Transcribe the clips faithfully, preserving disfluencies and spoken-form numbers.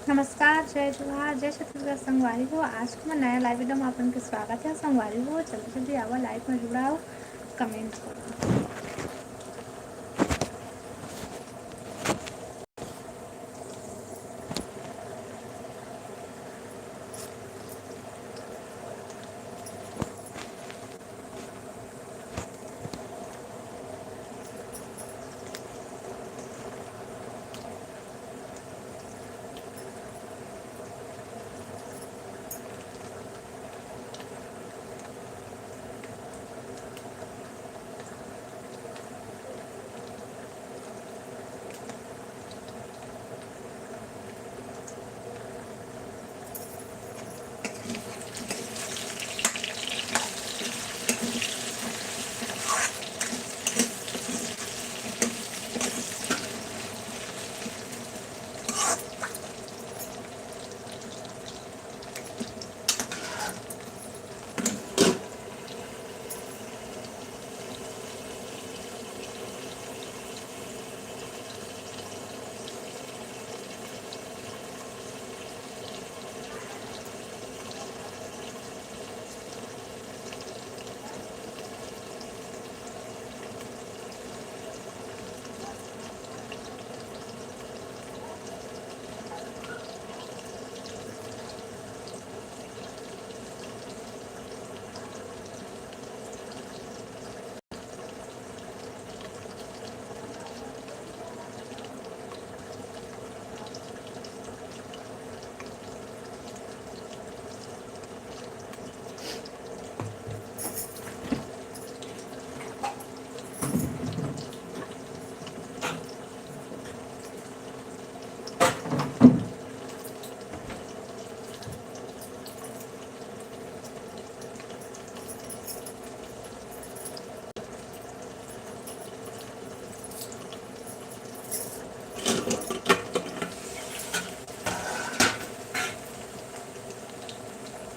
नमस्कार, जय जोहार, जय छत्तीसगढ़ संगवारी हो। आज के मैं नया live video में आप मन के स्वागत है। संगवारी हो, जल्दी जल्दी आवा, live में जुड़ाव, comment करो।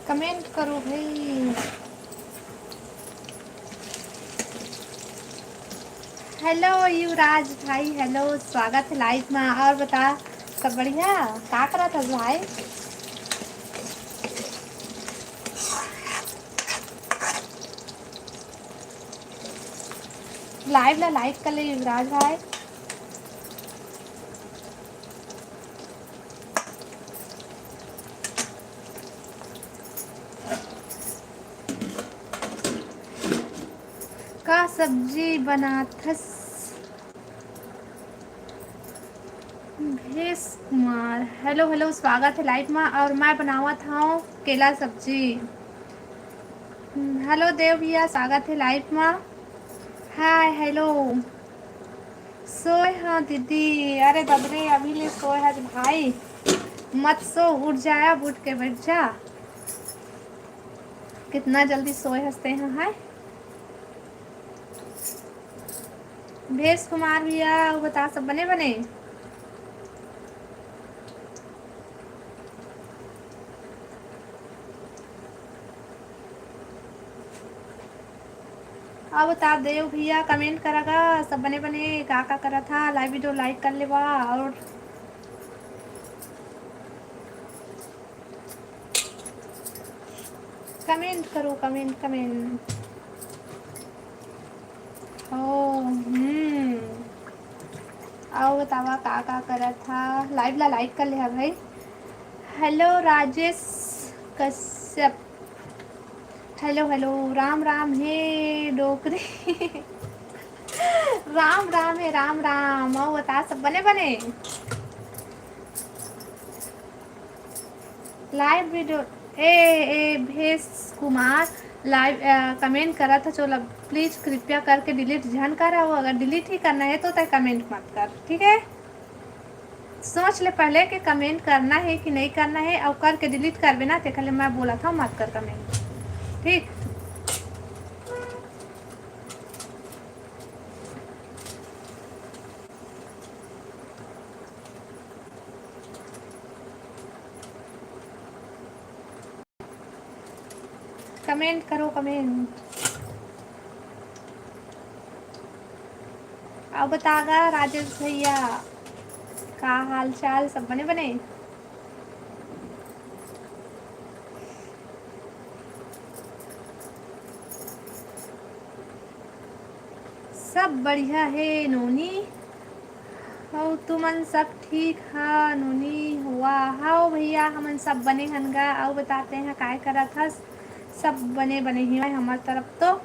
Comment करो भाई। Hello युवराज भाई, hello, स्वागत है live में। और बता, सब बढ़िया? का करत हस भाई? Live ला like कर ले युवराज भाई। का सब्जी बनाथस? भेष कुमार, hello hello, स्वागत है live में। और मैं बनावत हूँ केला सब्जी। Hello देव भैया, स्वागत है live में। Hi, hello। सोए हाँ दीदी, अरे ददरे अभी ले सोए हस भाई, मत सो, उठ जा, अब उठ के बैठ जा। कितना जल्दी सोए हस ते हाँ, हाय। भेष कुमार भैया, अउ बता, सब बने बने? अउ बता देव भैया, comment करा गा, सब बने बने, का का करत हा, live video like कर लेवा और comment करो, comment, comment। ओ, हम्म। अउ बतावा का का करत हा? Live ला like कर ले हा भाई। Hello Rajesh Kashyap. Hello, hello, Ram Ram हे डोकरी। राम राम हे, राम राम। अउ बता, सब बने बने? Live video, ए, ए, भेष कुमार, live, अ, comment करत ह, चोला, please कृपया करके delete झन करा। अउ अगर delete ही करना हे तो तैं comment मत कर, ठीक है? सोच ले पहले कि comment करना हे कि नहीं करना हे, अउ करके delete करबे ना, तेखर ले मैं बोलत हव, मत कर comment, ठीक? Comment करो, comment। अउ बता गा राजेश भैया, का हाल चाल, सब बने बने? सब बढ़िया हे नोनी। अउ तुमन सब ठीक ह नोनी? हुआ हव भैया, हमन सब बने हन गा। अउ बताते हैं काय करत हस? सब बने बने हे हमर तरफ तो,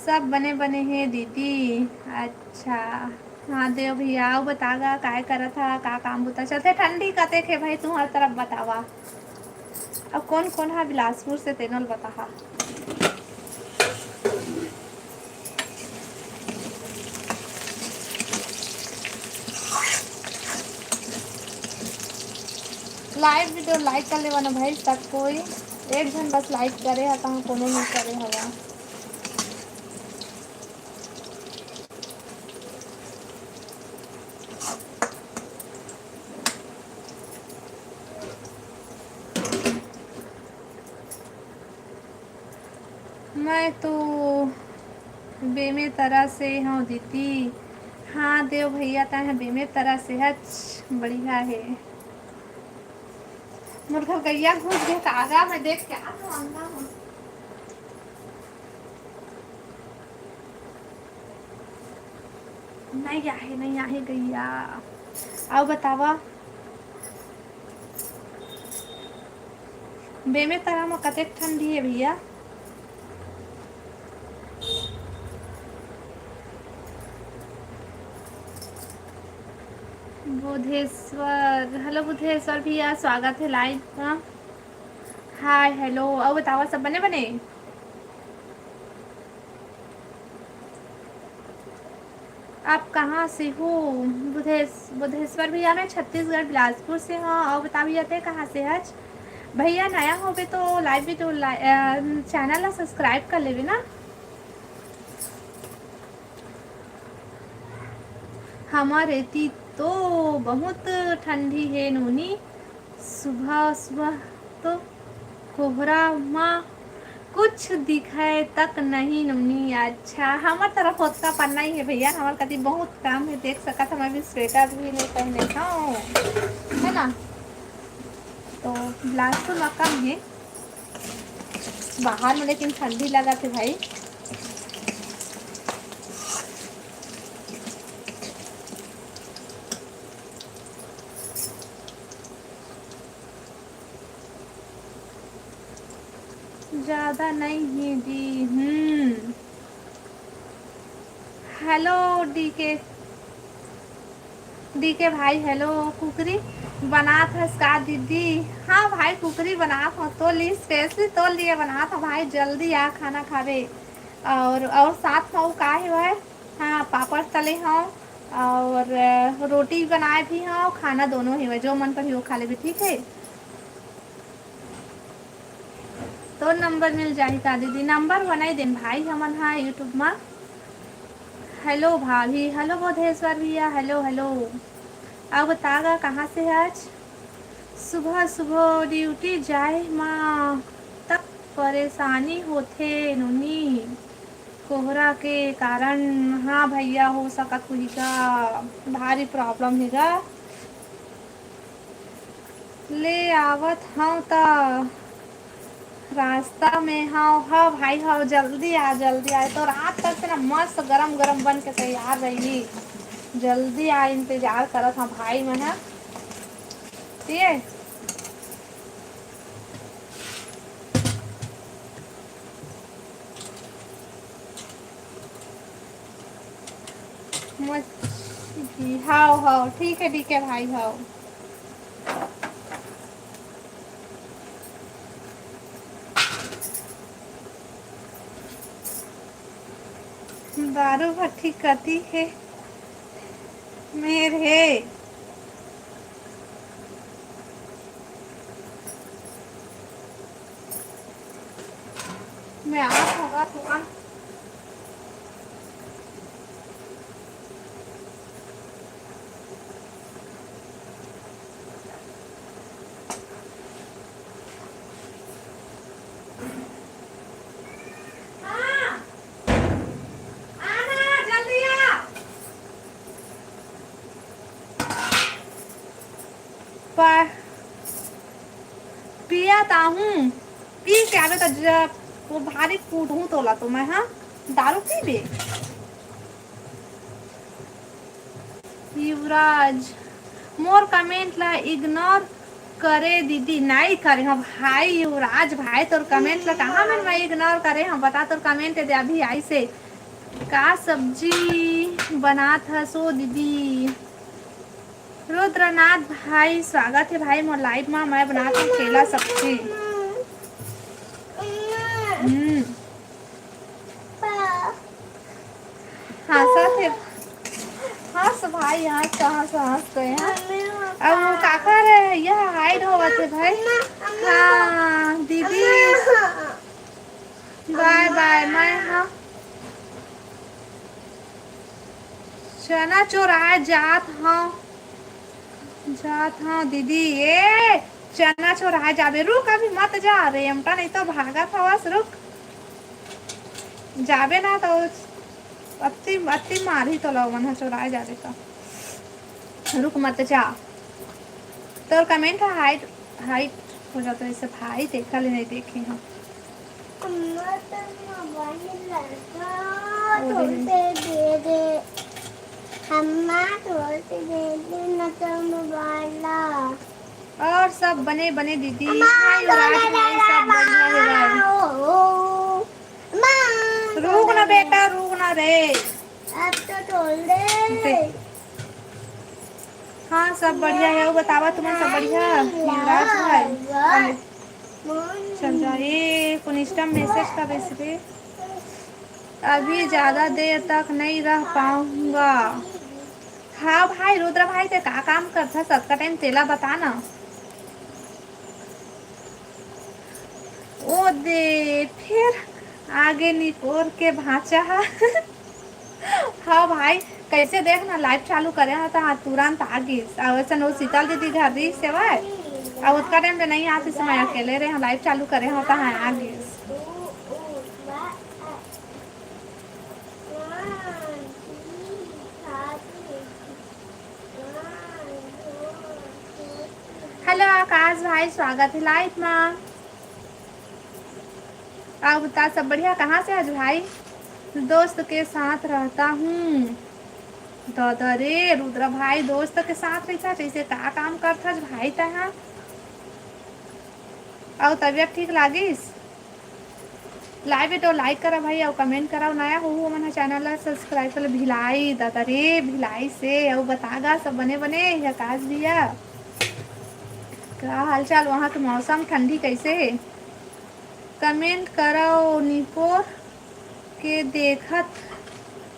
सब बने बने हे दीदी। अच्छा, हाँ देव भैया, अउ बता गा काय करत ह, का काम बुता चलथे? ठंडी कतेक हे भाई तुहर तरफ बतावा। अउ कौन कौन हा बिलासपुर से तेनल बताहा। लाइव वीडियो लाइक कर लेवा ना भाई सब कोई। एक झन बस लाइक करे हा, तहाँ कोनो नहीं करे हवा। मैं तो बेमेतरा से हूँ दीदी। हाँ देव भैया, तैं ह बेमेतरा से हच, बढ़िया हे। मोर घर गैया घुस गे कागा, मैं देख के आ तो अंधा हूँ। नहीं आहे, नहीं आहे गैया। अउ बतावा, बेमेतरा म कतेक ठंडी हे भैया? बुधेश्वर, हेलो बुधेश्वर भैया, स्वागत हे लाइव म। हाय, हेलो, अउ बतावा, सब बने बने? आप कहाँ से हो? बुधेश-, बुधेश्वर भैया, मैं छत्तीसगढ़ बिलासपुर से हूँ। अउ बता भैया, तैं कहाँ से हच? भैया, नया होबे तो लाइव वीडियो ला-, अ, चैनल ला सब्सक्राइब कर लेबे ना। हमर एती तो बहुत ठंडी हे नोनी, सुबह सुबह तो कोहरा म कुछ दिखय तक नहीं नोनी। अच्छा, हमर तरफ ओतका पन्ना ही हे भैया, हमर कति बहुत कम हे, देख सकत हव, मैं अभी स्वेटर भी नहीं पहने हव, है ना, तो बिलासपुर म कम हे। बाहर में लेकिन ठंडी लगत हे भाई। ज्यादा नहीं हे जी। हम्म। हेलो डीके, डीके भाई, हेलो। कुकरी बनात हस का दीदी? हाँ भाई, कुकरी बनात हव, तोर लिए specially तोर लिए बनात हव भाई, जल्दी आ खाना खाबे। और, और साथ में वो का हे भाई? हाँ, पापड़ तले हव और, अ, रोटी बनाए भी हव, खाना दोनों हे, जो मन पर ही वो खा लेबे, ठीक है। तोर नंबर मिल जाही का दीदी? नंबर बनाई देन भाई, हमन हा YouTube मा। हेलो भाभी, हेलो बोधेश्वर भैया, हेलो, हेलो। अब बता गा कहाँ से है आज? सुबह सुबह ड्यूटी जाए मा तक परेशानी होथे नोनी, कोहरा के कारण। हाँ भैया, हो सकत होही गा, भारी प्रॉब्लम हे गा। ले आवत हव त रास्ता में हव। हाँ भाई, हव, जल्दी आ, जल्दी आ। तो रात तक से ना मस्त गरम गरम बन के तैयार रही, जल्दी आ, इंतजार करत हव भाई मन ह। ठीक है। मछली, हाव, हाव, ठीक है, ठीक है भाई, हाव। दारू भट्टी कती है मेर है। मैं आ थोड़ा थोड़ा। पा-, पिया ताहूँ, पी के आबे त जब वो भारी कूटहूँ तोला तो मैं, हाँ, दारू पीबे? युवराज, मोर comment ला ignore करे दीदी। नहीं करे हव भाई युवराज भाई, तोर comment ला कहाँ मैं, मैं ignore करे हव, बता तोर comment हे दे अभी आइसे। का सब्जी बनात हस ओ दीदी? रुद्रनाथ भाई, स्वागत हे भाई मोर live मा। मैं बनात हूँ केला सब्जी। हम्म। हाँसत हे। हाँस भाई, हाँस, हाँस, हाँस तो यहाँ। अब वो काका रे, यह hide होवत हे भाई। हाँ, दीदी। Bye bye, मैं हाँ चना चोराए जात हव, जात हव दीदी। ए, चना चोराए जाबे, रुक अभी मत जा रे एमटा, नहीं तो भागत हवस, रुक। जाबे ना तो अत्ती, अत्ती मारही तोला ओमन ह चोराए जाबे तो। रुक मत जा। तोर comment ह hide, hide हो जात हे भाई, देखा ले नहीं देखे हव। अम्मा, तोर मोबाइल ला ओ दे। तोर से दे दे। अम्मा, तोर से दे दे ना तोर मोबाइल ला। और सब बने बने दीदी। अम्मा, हाय, राज भाई, सब बढ़िया हे भाई। ओ, ओ। अम्मा, रुक ना बेटा, रुक ना रे। अब तो तोड़ दे। दे। हाँ, सब बढ़िया हे। अउ बतावा, तुमन सब बढ़िया? युवराज भाई, अरे, चल जा। ए, कोन Insta message का बेस रे? अभी ज्यादा देर तक नहीं रह पाऊंगा। हाँ भाई, रुद्र भाई, ते का काम करथस अतका time, तेला बता ना। ओ दे, फिर आगे निपोर के भांचा हा। हाँ भाई, कैसे देख ना, live चालू करे हा, ता तुरंत आ गिस। अउ वैसे वो शीतल दीदी घर रहिस हे, अउ ओतका time पे नहीं आतिस, मैं अकेले रहे, live चालू करे हा, ता आ गिस। Hello आकाश भाई, स्वागत हे live मा। अउ बता, सब बढ़िया? कहाँ से आज भाई? दोस्त के साथ रहता हूँ। दादा रे, रुद्र भाई दोस्त के साथ रहिथस, जैसे का काम करथस भाई तैं हा? अउ तबीयत ठीक लागिस? Live हे तो like करा भाई, अउ comment करा, अउ नया हो, हो मन ह channel ला subscribe कर ले। भिलाई, दादा रे, भिलाई से, अउ बता गा सब बने बने, आकाश भैया, का हाल चाल, वहाँ के मौसम ठंडी कैसे हे? Comment करा, निपोर के देखत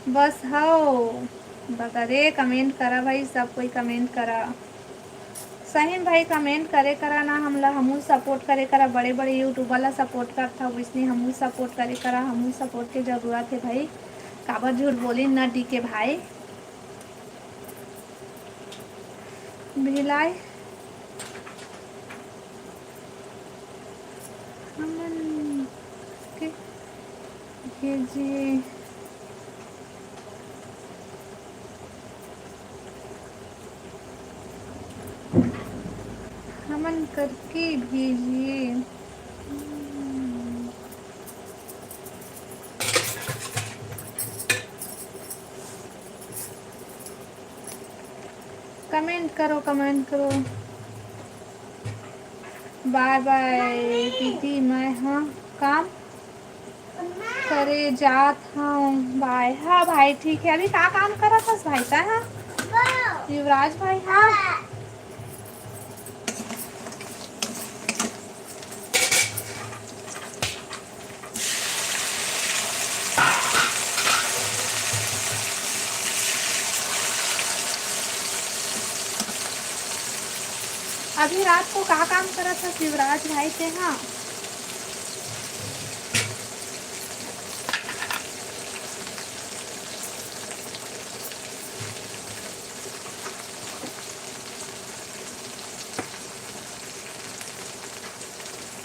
बस हव। दादा रे, comment करा भाई, सब कोई comment करा। सही में भाई comment करे करा ना, हमला हमू support करे करा, बड़े बड़े YouTuber ला support करथव, वैसने हमू support करे करा, हमू support के जरूरत हे भाई, काबर झूठ बोलिन ना डीके भाई। भिलाई हमन के भेजिए। हमन करके भेजिए। Comment करो, comment करो। Bye bye दीदी, मैं हा काम करे जात हव। Bye। हाँ भाई, ठीक हे। अभी का काम करत हस भाई तैं हा? युवराज भाई, हाँ। अभी रात को का काम करत हस युवराज भाई तैं हा?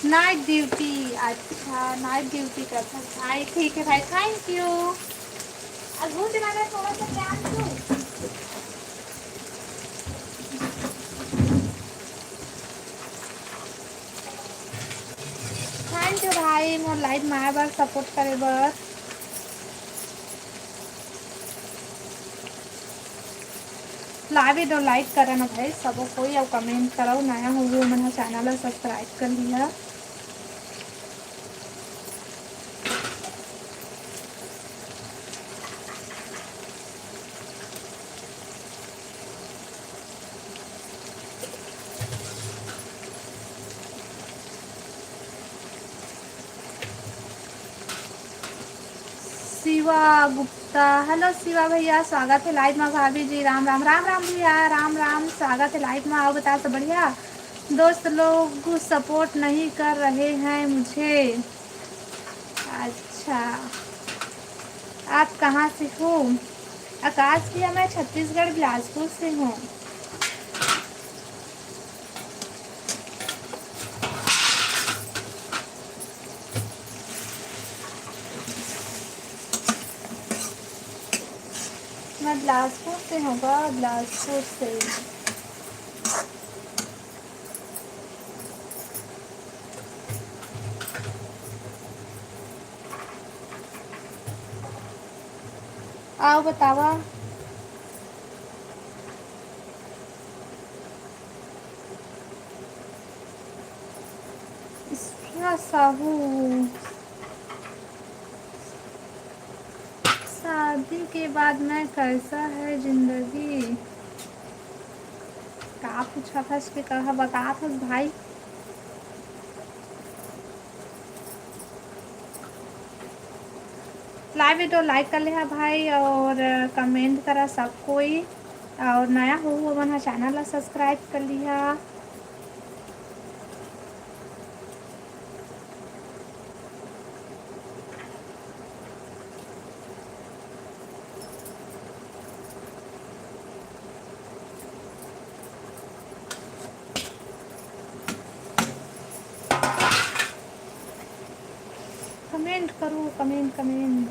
Night duty, अच्छा, night duty करथस भाई, ठीक हे भाई, thank you। अब घूम के थोड़ा सा प्यार दो। Thank you भाई, मोर live मा आए बर, support करे बर। Live video like करा ना भाई, सबो कोई, अउ comment करव, नया होहू ओमन ह channel ला subscribe कर लिहा। शिवा गुप्ता, hello शिवा भैया, स्वागत हे live मा। भाभी जी राम राम। राम राम भैया, राम राम, स्वागत हे live मा। अउ बता, सब बढ़िया? दोस्त लोग support नहीं कर रहे हैं मुझे। अच्छा, आप कहाँ से हो? आकाश भैया, मैं छत्तीसगढ़ बिलासपुर से हूँ। मैं बिलासपुर से हूँ बा, बिलासपुर से। अउ बतावा। स्नेहा साहू, शादी के बाद मैं कैसा है जिंदगी? का पूछत हस के कहा बतात हस भाई? Live video like कर लिहा भाई, अउ comment करा सब कोई, अउ नया होहू ओमन ह channel ला subscribe कर लिहा। Comment करो, comment, comment।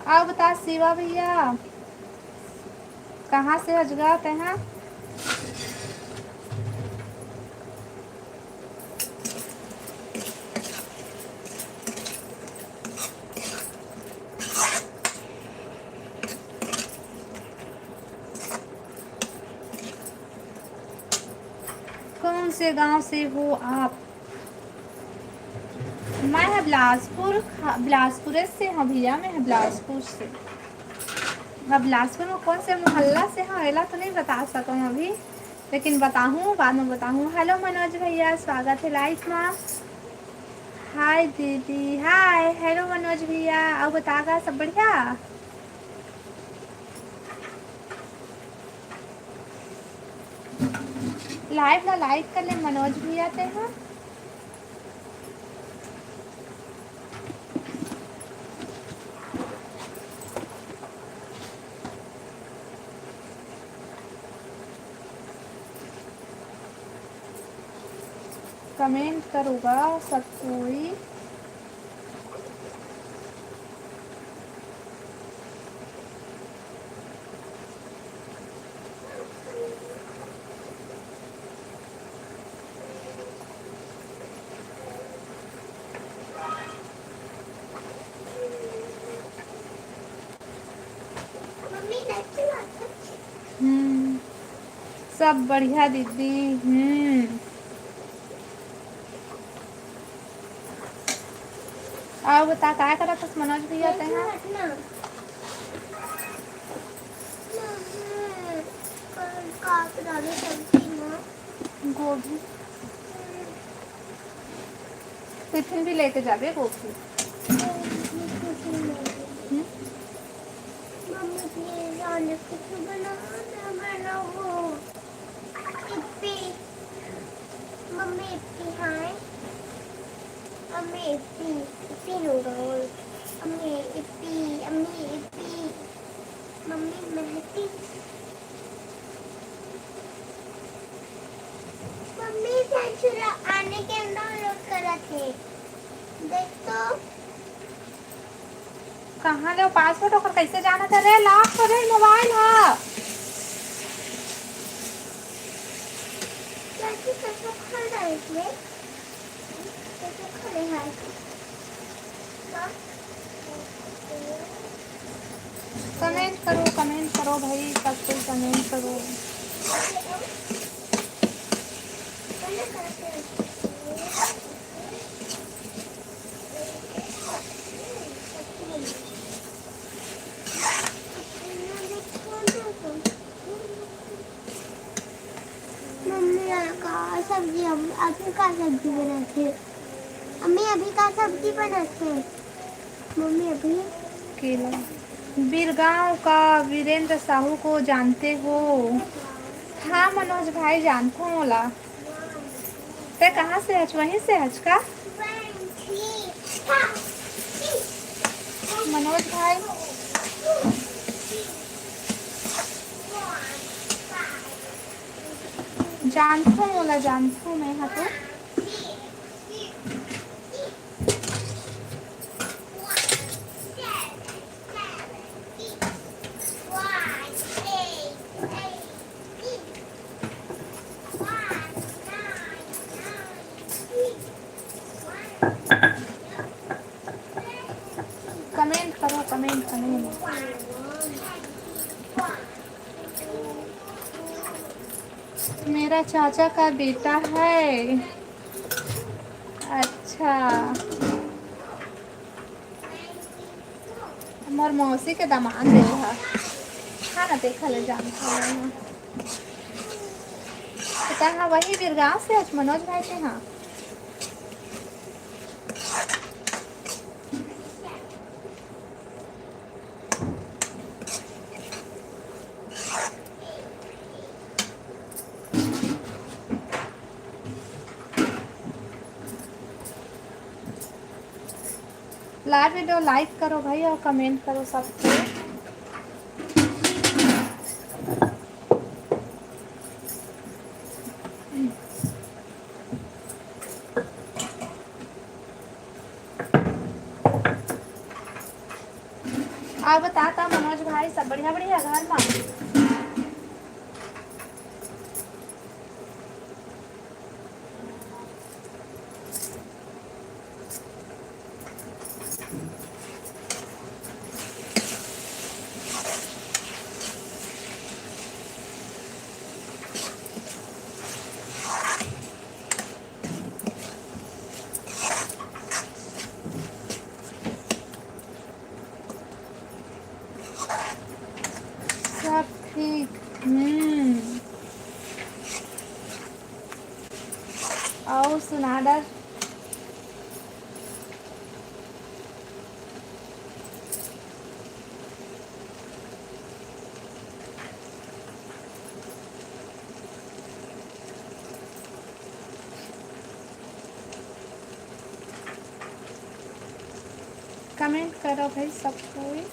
अउ बता शिवा भैया, कहाँ से हस गा तेहा? कौन से गांव से हो आप? मैं ह बिलासपुर, बिलासपुर से हूँ भैया, मैं ह बिलासपुर से। अब बिलासपुर में कौन से मोहल्ला से हूँ, एला तो नहीं बता सकूँ अभी, लेकिन बताहूँ, बाद में बताहूँ। Hello मनोज भैया, स्वागत है live मा। Hi दीदी, hi। Hello मनोज भैया, अउ बता गा सब बढ़िया? Live ला like कर ले मनोज भैया तेहा। Comment करो गा सब कोई। हम्म, सब बढ़िया दीदी। हम्म, अउ बता, काय करत हस मनोज भैया तेहा? गोभी। टिफिन भी लेके जाबे गोभी। हम्म? मम्मी, please, आलू कुछ बना, मैं बनाऊँ। Yippee. Mummy, yippee, hi. Mummy, yippee, yippee noodle. Mummy, yippee, mummy, yippee. Mummy, मेहती। मम्मी, झंझुरा आने के download करत हे। देख तो। कहाँ ले वो password, ओकर कैसे जानत हे रे? Lock तो रे mobile ह। कैसे, कैसे खोल रहा है इसमें? कैसे खोले है? कमेंट करो, कमेंट करो भाई, सब कोई कमेंट करो। मम्मी, का सब्जी, हम अभी का सब्जी बनाते? अम्मी, अभी का सब्जी बनाते? मम्मी, अभी केला। बीरगांव का वीरेंद्र साहू को जानते हो? हाँ मनोज भाई, जानथों ओला। ते कहाँ से हच? वहीं से हच का? मनोज भाई, जानथों ओला, जानथों मैं हा तो। कमेंट करो, कमेंट, कमेंट। मेरा चाचा का बेटा है। अच्छा, मोर मौसी के दामाद हे हा। हाँ ना, देखा ले जानथों मैं हा। पता है, वही बीरगांव से हच मनोज भाई के, हाँ। लाइव वीडियो लाइक करो भाई और कमेंट करो सबको। और बता ता मनोज भाई, सब बढ़िया बढ़िया घर मा? सब ठीक। हम्म। अउ सुना डर। कमेंट करो भाई सब कोई।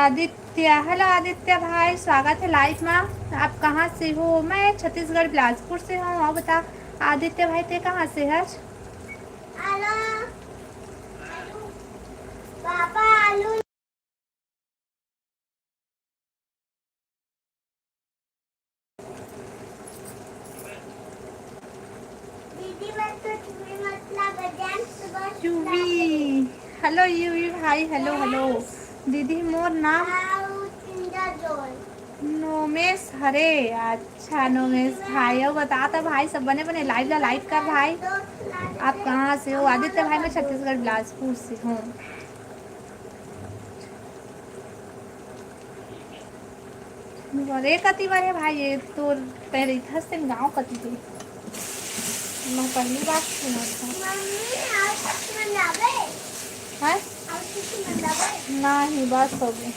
आदित्य, हेलो आदित्य भाई, स्वागत है लाइव मा। आप कहाँ से हो? मैं छत्तीसगढ़ बिलासपुर से हूँ। और बता आदित्य भाई, ते कहाँ से हच? आलू, पापा आलू। दीदी, मैं तो तुम्हें मतलब dance बस यूवी, हेलो यूवी भाई, हेलो हेलो। दीदी मोर नाम नोमेश हरे। अच्छा नोमेश भाई, अउ बता ता भाई, सब बने बने? लाइव ला लाइक कर भाई। आप कहाँ से हो? आदित्य भाई, मैं छत्तीसगढ़ बिलासपुर से हूँ। अरे कति बार हे भाई, ये तो तेरे इधर से गाँव कति के। मैं पहली बार सुना था। मम्मी, और कुछ मंगावे? हैं? और कुछ मंगावे? नहीं, बस हो गए।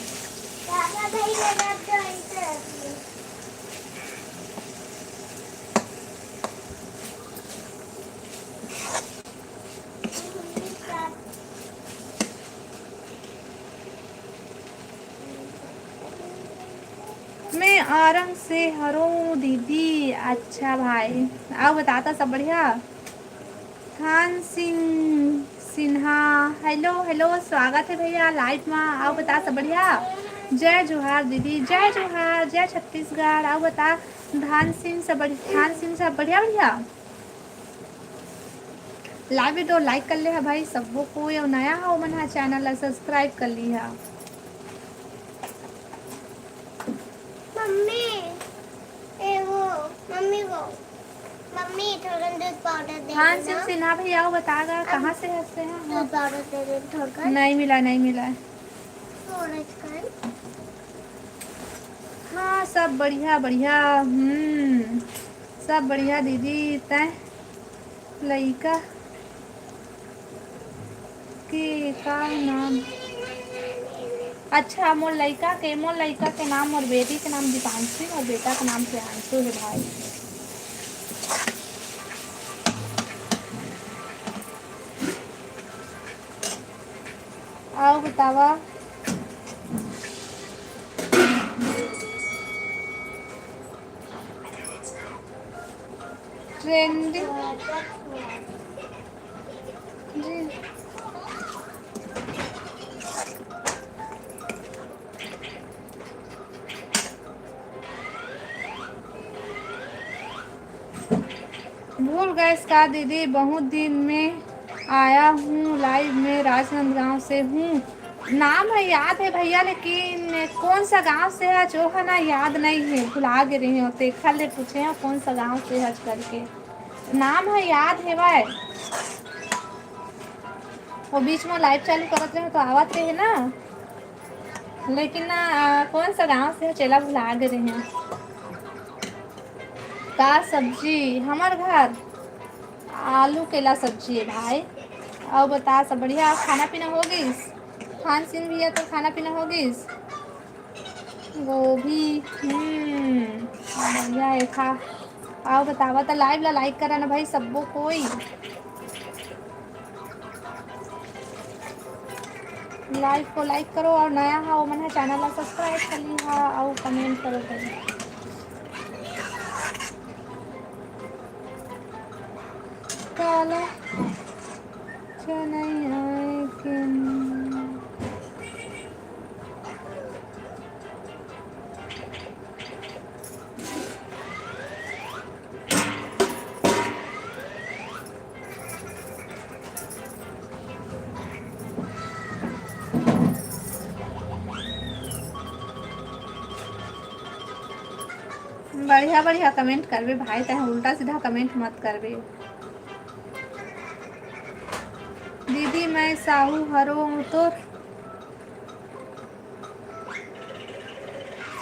दादा भाई, मेरा तो इधर है। मैं आरंग से हरों दीदी। अच्छा भाई, अउ बता, सब बढ़िया? थान सिंह सिन्हा, हेलो, हेलो, स्वागत हे भैया live मा। अउ बता, सब बढ़िया? जय जोहार दीदी, जय जोहार, जय छत्तीसगढ़। अउ बता, धान सिंह, सब बढ़ि-, धान सिंह, सब बढ़िया, बढ़िया? Live video like कर ले हा भाई, सबो कोई, अउ नया हा, ओमन हा channel ला subscribe कर ली हा। मम्मी, ए वो, मम्मी वो, मम्मी, थोड़ा दूध पाउडर दे धान देना। सिंह सिन्हा भैया, अउ बता गा, अब कहाँ से हंसते हैं? दूध पाउडर दे दे थोड़ा। नहीं मिला, नहीं मिला। थोड़ा इसका। हाँ, सब बढ़िया, बढ़िया। हम्म, सब बढ़िया दीदी। तैं लइका के का नाम? अच्छा, मोर लइका के, मोर लइका के नाम, मोर बेटी के नाम दीपांशु, मोर बेटा के नाम प्रियांशु हे भाई। अउ बतावा। Trending। जी। भूल गए का दीदी, बहुत दिन में आया हूँ live में, राजनांदगांव से हूँ। नाम है याद है भैया, लेकिन कौन सा गांव से है जो है ना, याद नहीं है, भुला गे रही हूँ। देखा ले पूछे हैं कौन सा गांव से है करके। नाम है याद है भाई, वो बीच में live चालू करत रहे तो आवत रहे ना, लेकिन ना, आ, कौन सा गांव से है, चेला भुला गे रहे हैं। का सब्जी? हमर घर आलू केला सब्जी है भाई। अउ बता, सब बढ़िया? खाना पीना हो गिस? खान सिंह भैया, तो खाना पीना हो गिस? गोभी, हम्म, बढ़िया है, खा। अउ बतावा, त live ला like करा ना भाई, सबो कोई। Live को like करो, अउ नया हा, ओमन हा channel ला subscribe कर ली हा, अउ comment करो भाई। काला, अच्छा नहीं आए के। बढ़िया बढ़िया comment करबे भाई, तैं उल्टा सीधा comment मत करबे। दीदी, मैं साहू हरों तोर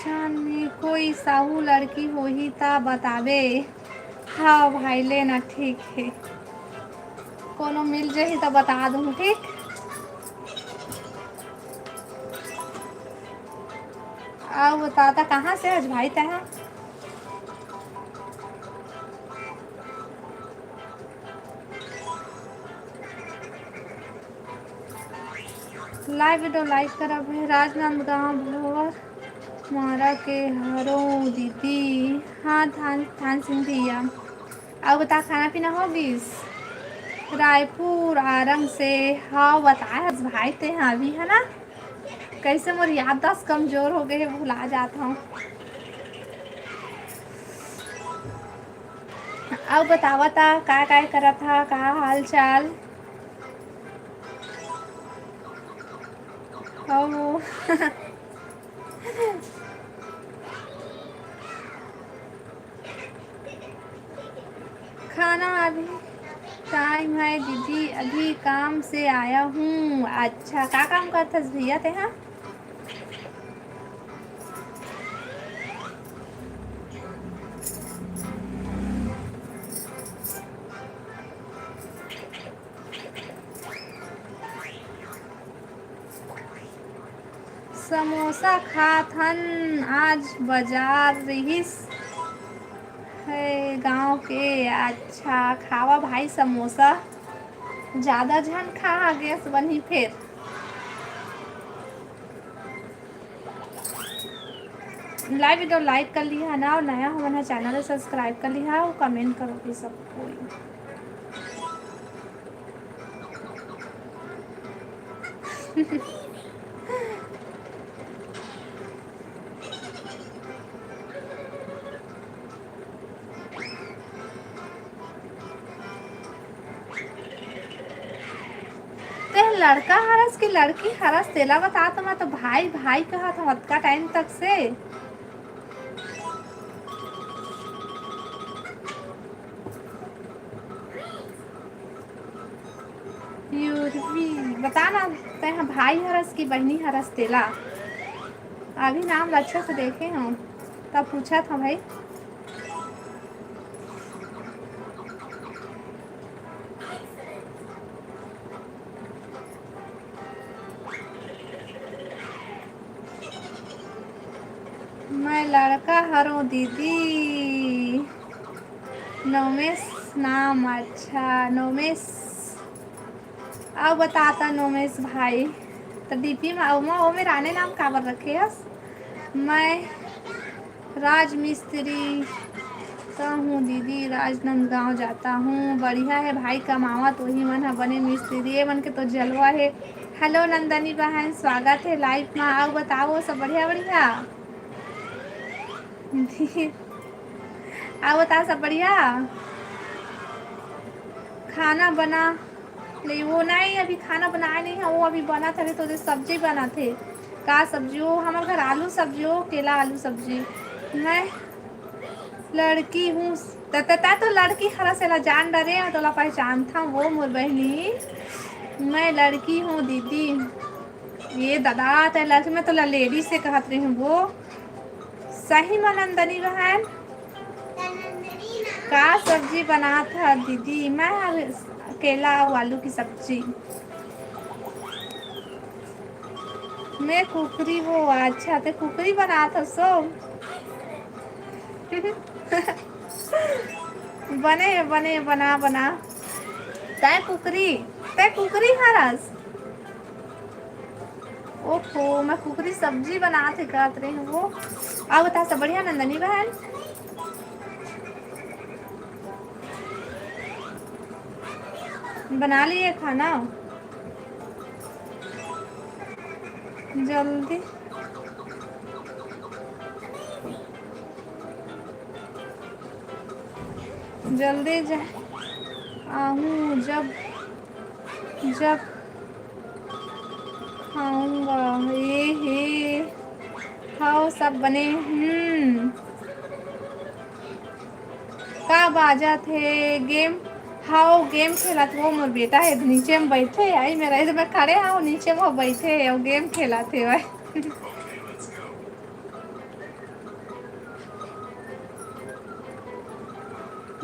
चान में कोई साहू लड़की होही त बताबे। हाँ भाई, ले ना, ठीक है, कोनो मिल जाही त बता दूँ, ठीक। अउ बता, त कहाँ से हस भाई तैं? Live video like करब हे, राजनांदगांव भवर मारा के हरों दीदी। हाँ, थान, थान सिंह भैया। अउ बता, खाना पीना हो गिस? रायपुर आरंग से। हाँ, बताए हस भाई तैं हा अभी, है ना? कैसे मोर याददाश्त कमजोर हो गए हे, भुला जात हूँ। अउ बतावा ता, का, का करत हा, का हाल चाल? अउ खाना अभी time है दीदी, अभी काम से आया हूँ। अच्छा, का काम करथस भैया तैं हा? समोसा खात हन, आज बाजार रिहिस हे गांव के। अच्छा, खावा भाई समोसा, जादा झन खा, gas बनही फेर। लाइव वीडियो लाइक कर लिहा ना, और नया हमन ह चैनल ल सब्सक्राइब कर लिहा, और कमेंट करो कि सब कोई। ते लड़का हरस कि लड़की हरस, तेला बता तो। मैं तो भाई भाई कहत हूँ अतका टाइम तक से। यूरवी, बता ना, तैं ह भाई हरस कि बहिनी हरस तेला? अभी नाम ल अच्छा से देखे हूँ, तब पूछत हूँ भाई। मैं लड़का हरों दीदी। नोमेश नाम, अच्छा नोमेश। अउ बता त नोमेश भाई, त डीपी में, ओमा, ओमे राने नाम काबर रखे हस? मैं राज मिस्त्री त हूँ दीदी, राजनांदगांव जाता हूँ। बढ़िया हे भाई, कमावत ओही मन ह बने मिस्त्री, ये मन के तो जलवा हे। हेलो नंदनी बहन, स्वागत हे लाइव मा। अउ बताओ, सब बढ़िया? बढ़िया। अउ बता, सब बढ़िया? खाना बना ले, वो नहीं, अभी खाना बनाए नहीं है, वो अभी बनत हवे, तो जे सब्जी बनत हे। का सब्जी? वो हमर घर आलू सब्जी, वो केला आलू सब्जी। मैं लड़की हूँ, त, त, त तो लड़की हरस, एला जान डरे, तोला पहचानथव वो मोर बहिनी। मैं लड़की हूँ दीदी। ये दादा, तै लड़की, मैं तोला लेडीज से कहत रही हूँ वो। सही मा नंदनी बहन, का सब्जी बनात ह दीदी? मैं केला अउ आलू की सब्जी। मैं कुकरी वो। अच्छा, ते कुकरी बनात हसो? बने हे, बने हे, बना, बना। तै कुकरी, तै कुकरी हरस? ओहो, मैं कुकरी सब्जी बनात हे कहत रहे हूँ वो। अउ बता, सब बढ़िया नंदनी बहन? बना लिए खाना? जल्दी, जल्दी जा, आहूँ जब, जब खाऊंगा। ए हे, हव सब बने। हम्म। का बाजत हे? गेम? हव, गेम खेलत हो। मोर बेटा हे नीचे में बैठे, आई मेरा, इधर मैं खड़े हव, नीचे में बैठे हे अउ गेम खेलत हे भाई।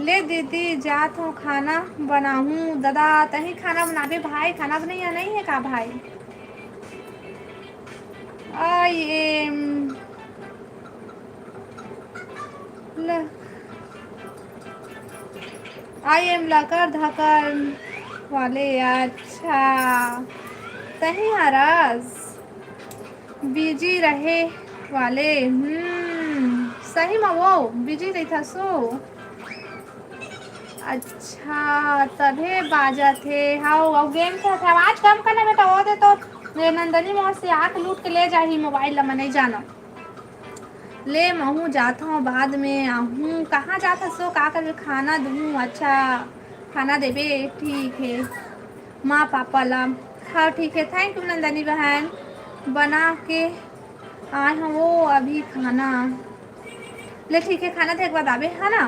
ले दीदी, जात हूँ खाना बनाहूँ। दादा, तही खाना बनाबे भाई, खाना बनैया नहीं है का भाई? I am ल-, I am लकर धकर वाले। अच्छा, तही हरस। बिजी रहे वाले। हम्म, सही मा वो बिजी रहिथस ओ। अच्छा, तभे बाजत हे। हव, अउ गेम खेलत हे। आवाज कम करना बेटा, वो दे तो ये नंदनी मौसी आके लूट के ले जाही मोबाइल ला, मैं नहीं जाना। ले, महूँ जात हूँ, बाद में आहूँ। कहाँ जात हस ओ? का करबे? खाना दूँ। अच्छा, खाना देबे, ठीक हे। माँ पापा ला। हाँ, ठीक है, thank you नंदनी बहन। बना के आए हूँ वो अभी खाना। ले, ठीक है, खाना देख के बाद आबे, है ना?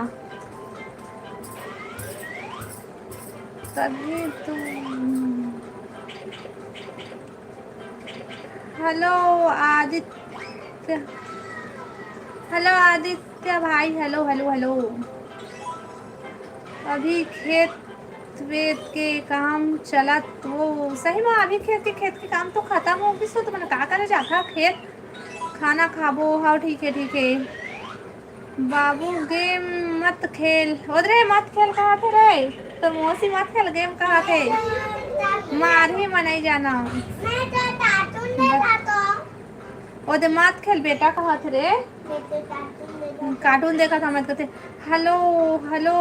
तभी तो। हेलो आदित्य, हेलो आदित्य भाई, हेलो, हेलो, हेलो। अभी खेत वेत के काम चलत वो। सही में अभी खेत के, खेत के काम तो खतम हो गिस, तो तुमन का करे जाथा खेत? खाना खाबो। हाँ, ठीक है, ठीक है। बाबू गेम मत खेल। ओदरे मत खेल कहा थे रे। तो मौसी मत खेल गेम कहा थे। मार ही मनई जाना। मैं तो कार्टून देखा तो। ओदे मत खेल बेटा कहा थे रे। कार्टून देखत हवं कथे। हेलो, हेलो,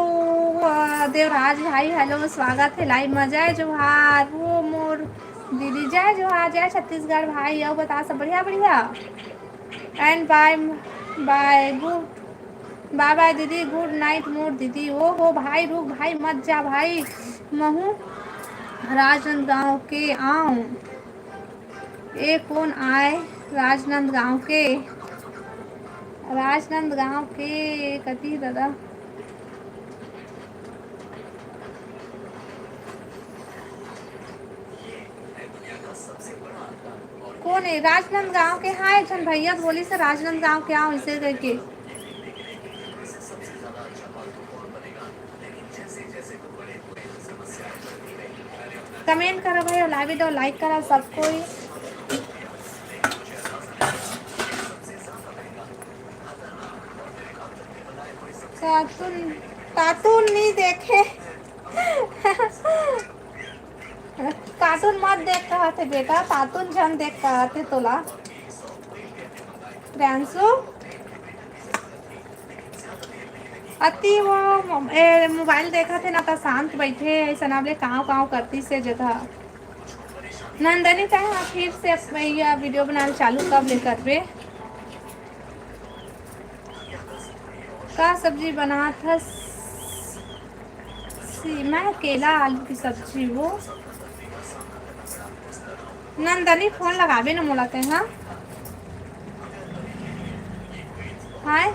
अ, देवराज भाई, हेलो, स्वागत हे लाइव में। जय जोहार, वो मोर दीदी, जय जोहार, जय छत्तीसगढ़ भाई। अउ बता, सब बढ़िया, बढ़िया? And bye, bye, good, bye bye दीदी, good night मोर दीदी। ओ हो भाई, रुक भाई, मत जा भाई, महू राजनांदगांव के आंव। ए कोन आय राजनांदगांव के? राजनांदगांव के कति दादा? कोन हे राजनांदगांव के? हाँ, एक झन भैया तो बोलिस हे राजनांदगांव के आंव, इसे करके। कमेंट करा भाई, अउ लाइव वीडियो लाइक करा सब कोई। कार्टून, कार्टून नहीं देखे। कार्टून मत देख कहत हे बेटा, कार्टून झन देख कहत हे तोला। प्रियांशु, अति वो मो-, ए, मोबाइल देखत हे ना, त शांत बैठे, ऐसा ना बोले काव काव करती से जगह। नंदनी, तैं हा फिर से अब भैया वीडियो बनाना चालू कब ले करबे? का सब्जी बनात हस? सी, मैं केला आलू की सब्जी वो। नंदनी, फोन लगाबे न मोला तैं, हाँ? हाय,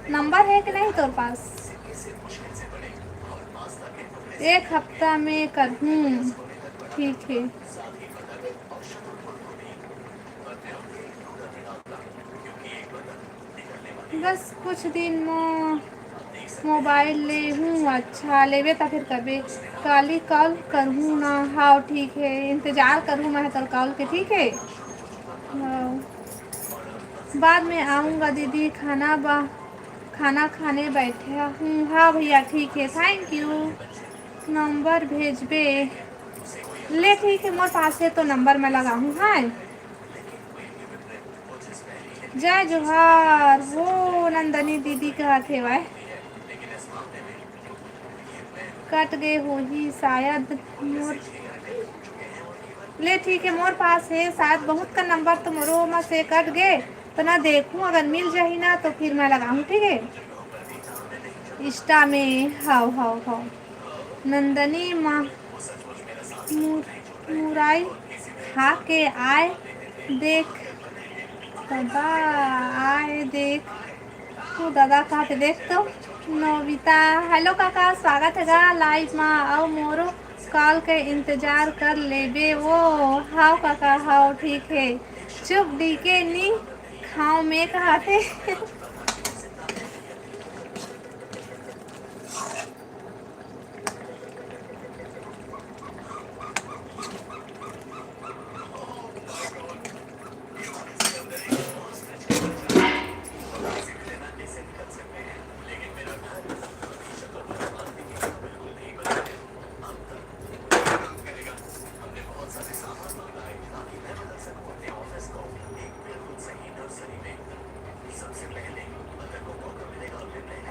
नंबर है कि नहीं तोर पास? एक हफ्ता में करहूँ। ठीक है। बस कुछ दिन म मोबाइल ले हूँ। अच्छा, लेबे त फिर करबे। काली कॉल करहूँ ना। हाँ, ठीक है, इंतजार करहूँ मैं तोर कॉल के, ठीक है? हाँ। बाद में आऊँगा दीदी, खाना बा, खाना खाने बैठे हूँ। हाँ भैया, ठीक है, थैंक यू। नंबर भेजबे। ले, ठीक है, मोर पास है तो नंबर मैं लगाहूँ, हाँ। जय जोहार। वो नंदनी दीदी कहत हेवय, कट गए होही शायद मोर। ले, ठीक है, मोर पास है शायद बहुत का नंबर तो मोरो मा से कट गए, तो ना देखूं, अगर मिल जाही ना तो फिर मैं लगाहूं, ठीक है? इंस्टा में। हाव, हाव, हाव। नंदनी मा मुर-, मुरई खा के आय देख दादा, आय देख। तू दादा कहा के देख तो। नोबिता, हेलो काका, स्वागत है गा लाइव मा। अउ मोरो कॉल के इंतजार कर लेबे वो। हाव काका, हाव, ठीक है। चुप डीके नी खाओ में कहा थे।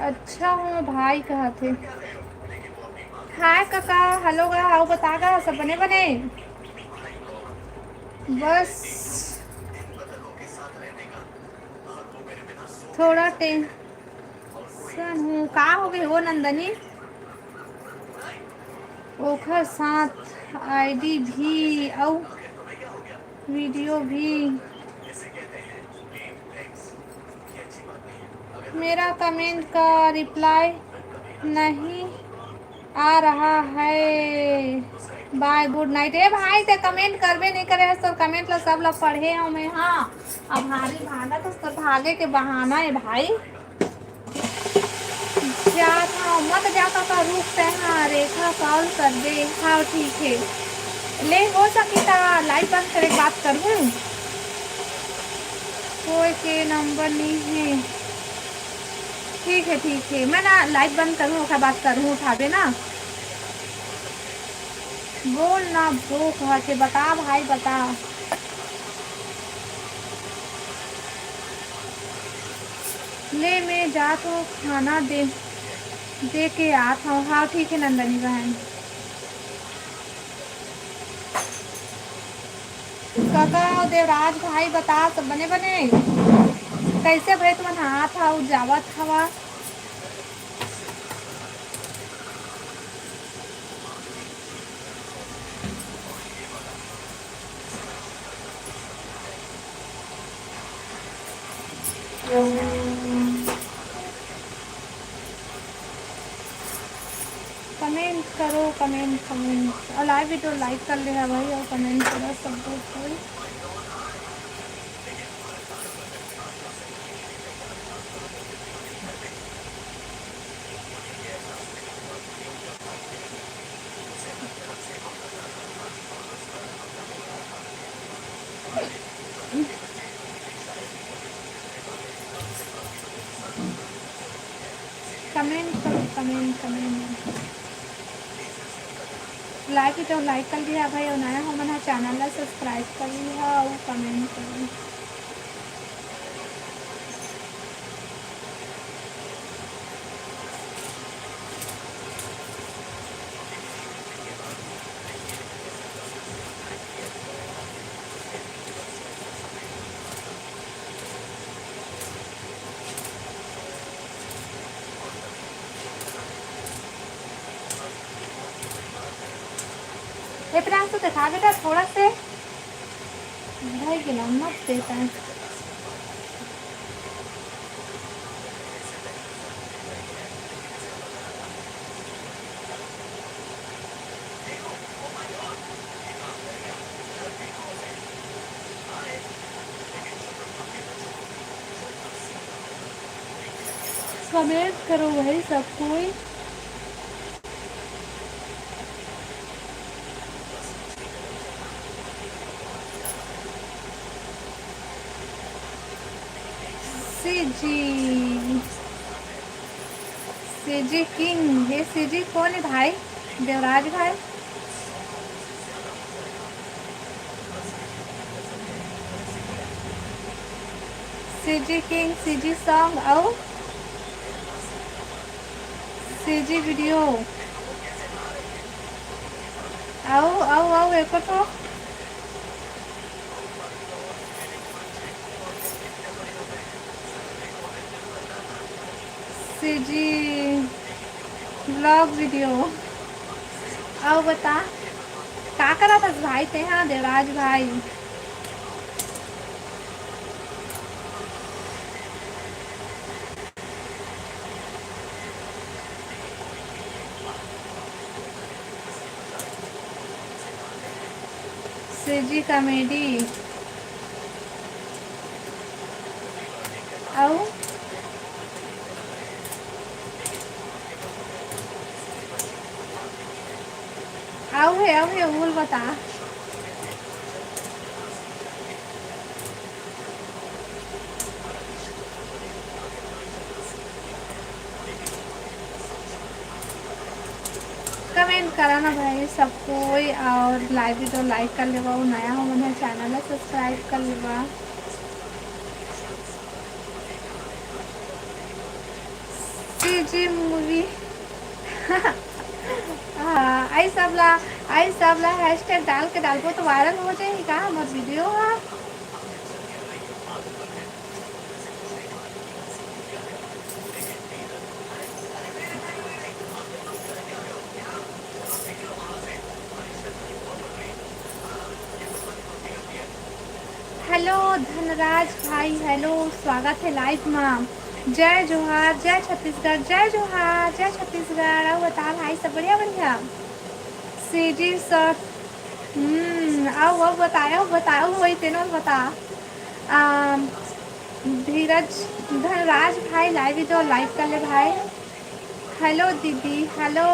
अच्छा हो भाई कहत हे। हाय काका, हेलो गा, अउ बता गा, सब बने बने? बस थोड़ा टेंशन हूँ। का हो गए वो नंदनी? ओखर साथ आईडी भी अउ वीडियो भी। मेरा कमेंट का रिप्लाई नहीं आ रहा है। बाय, गुड नाइट। ए भाई, ते कमेंट करबे नहीं करे हस, तोर कमेंट ला सब ला पढ़े हूँ मैं। हाँ, अब भारी भागत हस, तो भागे के बहाना है भाई। जात हव, मत जा काका, रुक तैं हा, रेखा कॉल कर दे। हाँ, ठीक है। ले, हो सकी त लाइव बंद करे के बात करहूँ। कोई के नंबर नहीं है। ठीक है, ठीक है, मैं ना लाइव बंद करहूँ, ओकर बात करहूँ, उठाबे ना। बोल ना ब्रो, कहा के बता भाई, बता। ले, मैं जात हूँ, खाना दे, दे के आत हूँ। हाँ, ठीक है नंदनी बहन। कका अउ देवराज भाई, बता, सब बने बने? कैसे भाई तुमन हाथ अउ जावत हवा? कमेंट करो, कमेंट, कमेंट। अउ लाइव वीडियो लाइक कर ले हा भाई, अउ कमेंट करो सब लोग कोई। कमेंट करो, कमेंट, कमेंट। लाइव वीडियो लाइक कर लिहा भाई, अउ नया हो मन ह चैनल ला सब्सक्राइब कर लिहा अउ कमेंट करो। ए प्रियांशु, दिखा बेटा थोड़ा से। भाई के ना मत देता है। कमेंट करो भाई सब कोई। सीजी, सीजी किंग, ये सीजी कौन है भाई? देवराज भाई। सीजी किंग, सीजी सॉन्ग अउ सीजी वीडियो। अउ, अउ, अउ, एको ठो। CG vlog video. अउ बता, का करत हस भाई तेहा, देवराज भाई? CG comedy. अउ अउ हे, अउ हे, बोल बता। कमेंट करा ना भाई सब कोई, अउ लाइव वीडियो लाइक कर लेवा, अउ नया हो मन ह चैनल ला सब्सक्राइब कर लेवा। CG movie. हाँ, आई सब ला, आई सब ला हैशटैग डाल के डालबो तो वायरल हो जाही का हमर वीडियो हा? हेलो धनराज भाई, हेलो, स्वागत है लाइव मा। जय जोहार, जय छत्तीसगढ़, जय जोहार, जय छत्तीसगढ़। अउ बता भाई, सब बढ़िया, बढ़िया? CG short. हम्म, अउ, अउ बताओ, बताओ, वही तेनो बता। आ, धीरज, धनराज भाई, लाइव वीडियो लाइक कर ले भाई। हेलो दीदी, हेलो,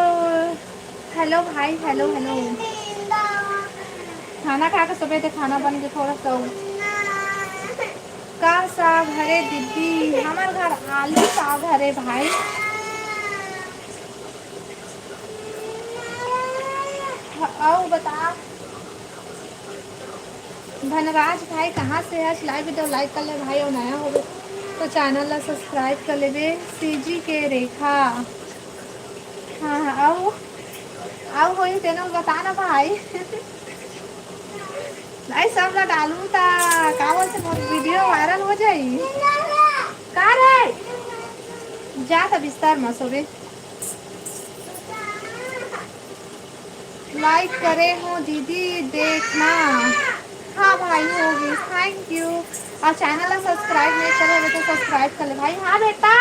हेलो भाई, हेलो, हेलो। खाना खा के, सुबह के खाना बन के थोड़ा सा। का साग हरे दीदी? हमर घर आलू साग हरे भाई। अउ बता। धनराज भाई, कहाँ से हस? लाइव वीडियो लाइक कर ले भाई, अउ नया होबे। तो channel ला subscribe कर लेबे, सीजी के रेखा। हाँ, हाँ, अउ, अउ होही तेनो बता ना भाई। भाई, सब ला डालू ता का बोलथे, मोर video viral हो जाई। का रे? जा त बिस्तर म सोबे। Like करे हो दीदी, देखना। हाँ भाई, होगी, thank you। अउ channel ला subscribe नहीं करे हो तो subscribe कर ले भाई। हाँ बेटा,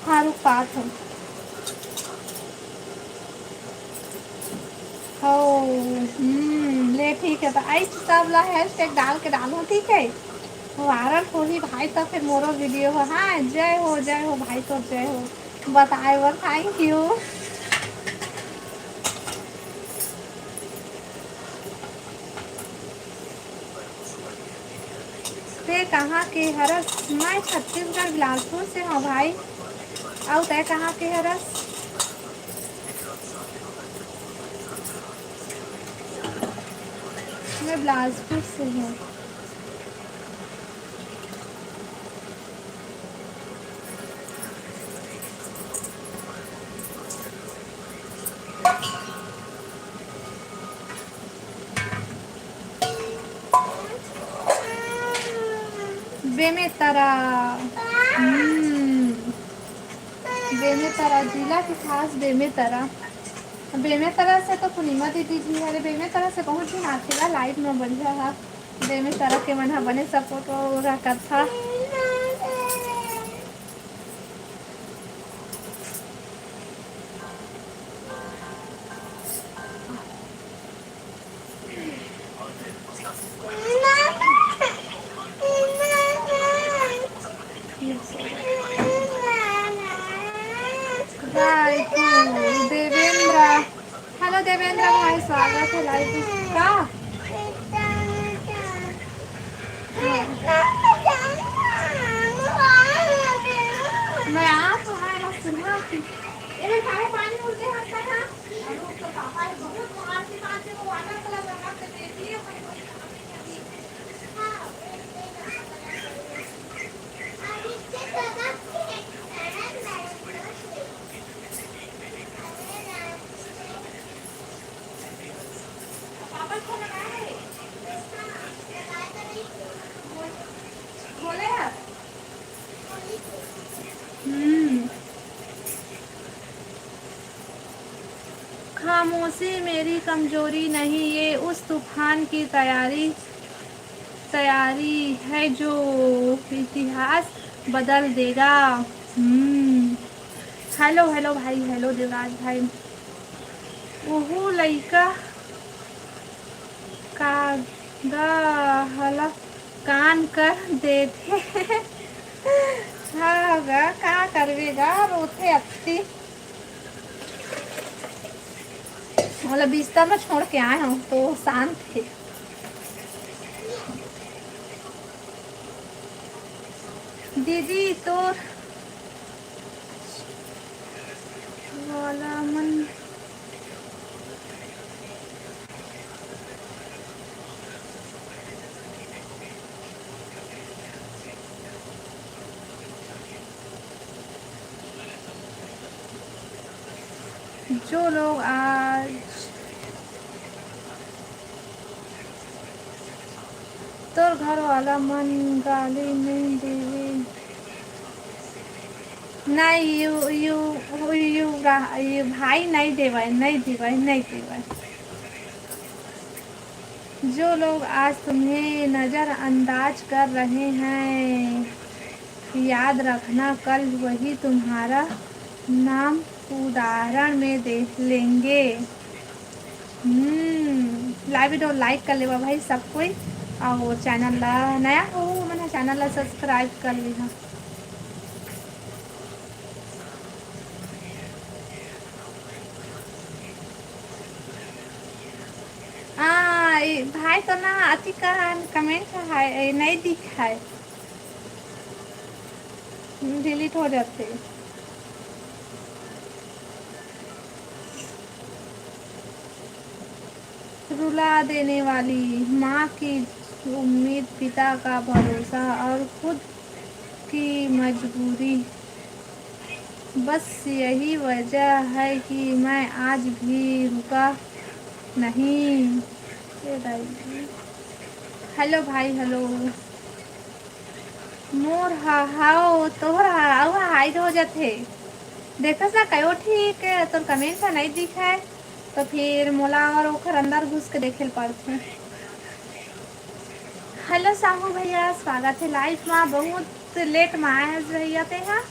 हाँ रुक पात हूँ। हो, हम्म, ले ठीक है, तो आई सब ला hashtag डाल के डालो, ठीक है। Viral होही भाई, तो फिर मोरो video हो। हाँ, जय हो, जय हो भाई, तो जय हो। बताए बर thank you। ते कहाँ के हरस? मैं छत्तीसगढ़ बिलासपुर से हूँ भाई। अउ तय कहाँ के हरस? मैं बिलासपुर से हूँ। बेमेतरा। हम्म। बेमेतरा जिला के खास बेमेतरा। बेमेतरा से तो पूर्णिमा दीदी भी हरे। बेमेतरा से बहुत झन आथे ला live में, बढ़िया हा। बेमेतरा के मन हा बने support करत हा। भाई तू देवेंद्र, hello देवेंद्र भाई, स्वागत है live में। का? मैं आप हमारा सुना थी। ये खाए पानी उल्टे हाथ का था। हम्म। खामोशी मेरी कमजोरी नहीं, ये उस तूफान की तैयारी, तैयारी है जो इतिहास बदल देगा। हम्म। Hello, hello भाई, hello देवराज भाई। ओहू लइका का गा हला कान कर देथे। हाँ गा, का करबे गा, रोथे अत्ती। ओला बिस्तर में छोड़ के आए हूँ तो शांत हे। दीदी तोर वाला मन जो लोग आज तोर घर वाला मन गाली नहीं देवे, नहीं यू, यू, यू, यू भाई नहीं देवे, नहीं देवे, नहीं देवे। जो लोग आज तुम्हें नज़रअंदाज कर रहे हैं, याद रखना, कल वही तुम्हारा नाम उदाहरण में देख लेंगे। हम्म, live video like कर लेवा भाई सब कोई, और channel ला नया हो मन channel ला subscribe कर लेहा। हाँ, भाई तो ना अति कहान comment है, नहीं दिखाए, delete हो जाते। रुला देने वाली माँ की उम्मीद, पिता का भरोसा और खुद की मजबूरी। बस यही वजह है कि मैं आज भी रुका नहीं। ए दाई। हेलो भाई, हेलो। मोर हा, हाओ, तोहर हा, अउ हा हाइड हो जाथे। देखस ना, कयो ठीक है, तोर कमेंट ह नहीं दिखाए, तो फिर मोला और ओखर अंदर घुस के देखे ल पड़थे। हेलो साहू भैया, स्वागत है लाइव मा। बहुत लेट मा आए हस भैया ते हा।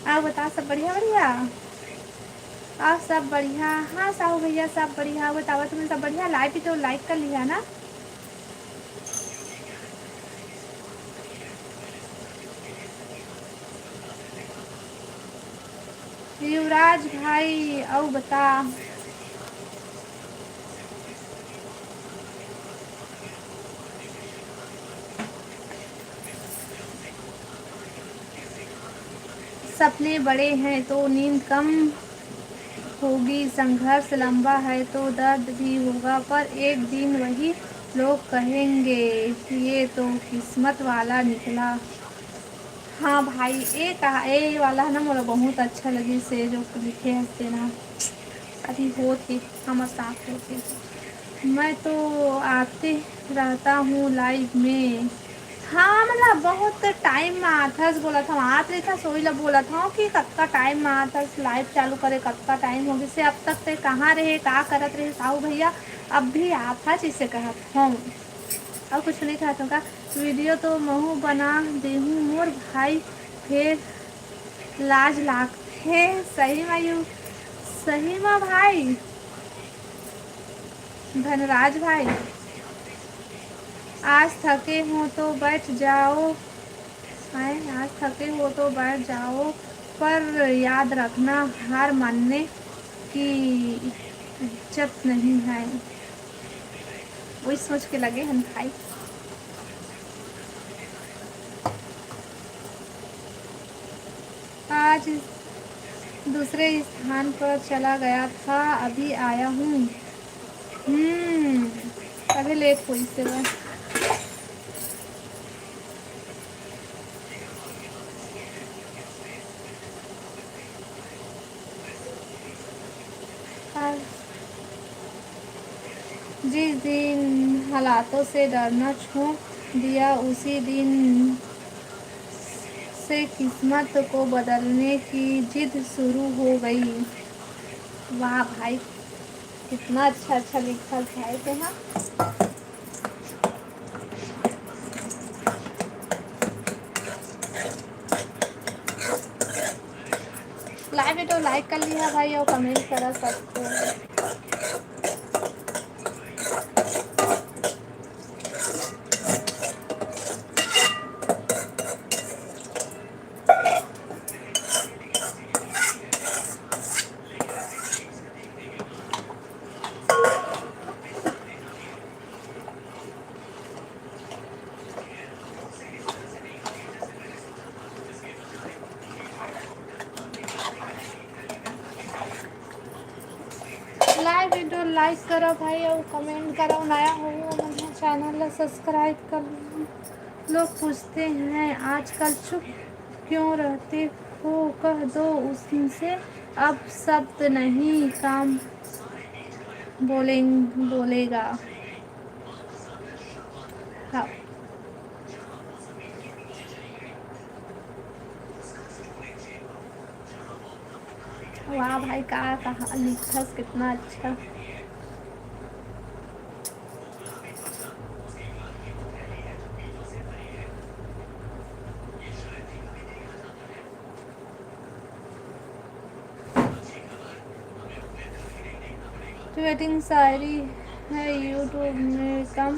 अउ बता, सब बढ़िया, बढ़िया? अउ सब बढ़िया? हाँ साहू भैया, सब बढ़िया। अउ बतावा, तुमन सब बढ़िया? लाइव भी तो लाइक कर लिहा ना। युवराज भाई, अउ बता। सपने बड़े हैं तो नींद कम होगी, संघर्ष लंबा है तो दर्द भी होगा, पर एक दिन वही लोग कहेंगे, ये तो किस्मत वाला निकला। हाँ भाई, ए कहा, ए वाला है ना, मोला बहुत अच्छा लगिस, जो लिखे हस तेन ह। अभी होत हे, हमर साथ होत हे। मैं तो आते रहता हूँ लाइव में। हाँ, मतलब बहुत टाइम में आथस, बोलत हूँ, आत रहिथस, वही ला बोलत हूँ कि कतका टाइम में आथस, लाइव चालू करे कतका टाइम हो गिस हे, अब तक ते कहाँ रहे, का करत रहे साहू भैया, अब भी आथस, इसे कहत हूँ। अउ कुछ नहीं कहत हूँ का, वीडियो तो महू बना देहूँ मोर भाई, फेर लाज लागथे। सही मा यू, सही मा भाई धनराज भाई, आज थके हो तो बैठ जाओ, हैं, आज थके हो तो बैठ जाओ, पर याद रखना, हार मानने की इज्जत नहीं है। वही सोच के लगे हन भाई। आज दूसरे स्थान पर चला गया था, अभी आया हूँ। हम्म, अभी लेट हुई से बा। और जिस दिन हालातों से डरना छोड़ दिया, उसी दिन से किस्मत को बदलने की जिद शुरू हो गई। वाह भाई, कितना अच्छा अच्छा लिखल भाई ते हा। लाइव वीडियो लाइक कर लिहा भाई, और कमेंट करा सबको। लाइव वीडियो लाइक करो भाई, और कमेंट करो, नया हो वो मन चैनल ला सब्सक्राइब कर लो। लोग पूछते हैं आजकल चुप क्यों रहते हो, कह दो उनसे अब शब्द नहीं काम बोलें, बोलेगा। हाँ। वाह भाई, का कहा लिखस, कितना अच्छा। ट्वीटिंग शायरी है YouTube में कम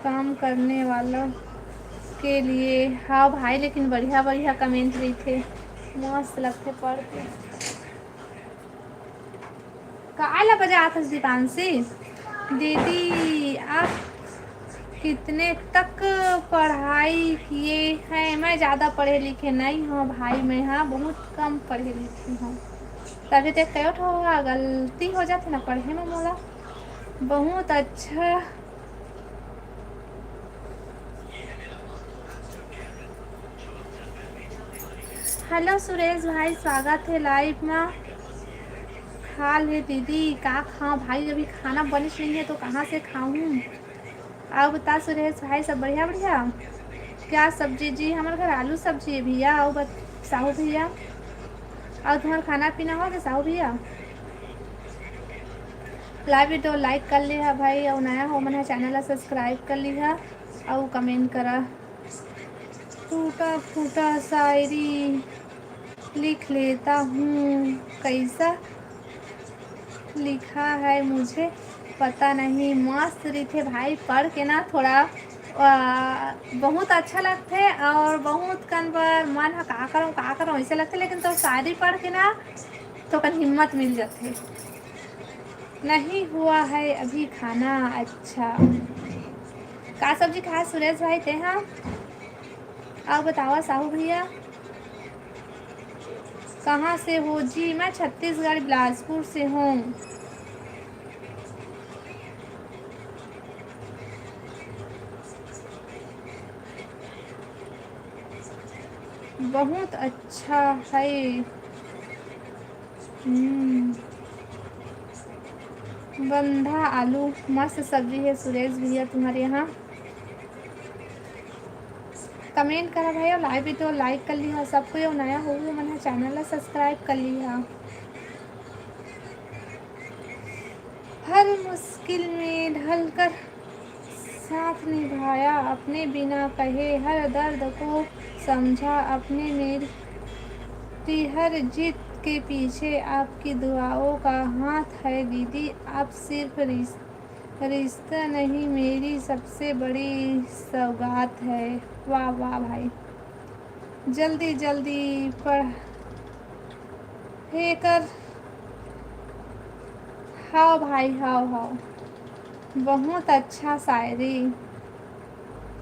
काम करने वालों के लिए। हाँ भाई, लेकिन बढ़िया बढ़िया कमेंट रहिथे, मस्त लगथे पढ़ के। काय ला बजात हस दीपांशी? दीदी, आप कितने तक पढ़ाई किए हैं? मैं ज़्यादा पढ़े लिखे नहीं हूँ भाई, मैं, हाँ, बहुत कम पढ़े लिखे हूँ। तभी तो कयो ठो गलती हो जाथे ना पढ़े में मोला। बहुत अच्छा। हेलो सुरेश भाई, स्वागत है लाइव में। खा ले दीदी, का खाओ भाई, अभी खाना बनिस नहीं है तो कहाँ से खाऊं? अउ बता सुरेश भाई, सब बढ़िया बढ़िया? क्या सब्जी जी? हमारे घर आलू सब्जी है भैया। अउ बत-, साहू भैया, अउ तुम्हारा खाना पीना हो गया साहू भैया? लाइव वीडियो लाइक कर लिहा भाई, अउ नया हो मन ह चैनल ला सब्सक्राइब कर लिहा, अउ कमेंट करा। टूटा फूटा शायरी लिख लेता हूँ, कैसा लिखा है मुझे पता नहीं। मस्त रहिथे भाई, पढ़ के ना थोड़ा, आ, बहुत अच्छा लगथे और बहुत कन बर मन ह का करंव, का करंव ऐसे लगथे, लेकिन तो शायरी पढ़ के ना तो कन हिम्मत मिल जाथे। नहीं हुआ है अभी खाना। अच्छा, का सब्जी खाए सुरेश भाई तेहा? अउ बतावा साहू भैया, कहाँ से हो जी? मैं छत्तीसगढ़ बिलासपुर से हूँ। बहुत अच्छा है। हम्म। बंधा आलू मस्त सब्जी है सुरेश भैया तुम्हारे यहाँ। कमेंट करा भाई, अउ लाइव वीडियो लाइक कर लिहा सब कोई, अउ नया हो मन ह चैनल ला सब्सक्राइब कर लिहा। हर मुश्किल में ढलकर साथ निभाया, अपने बिना कहे हर दर्द को समझा, अपने मेरी हर जीत के पीछे आपकी दुआओं का हाथ है दीदी। आप सिर्फ रिश-, रिश्ता नहीं, मेरी सबसे बड़ी सौगात है। वाह वाह भाई, जल्दी जल्दी पढ़े कर। हाव भाई, हाव, हाव। बहुत अच्छा शायरी।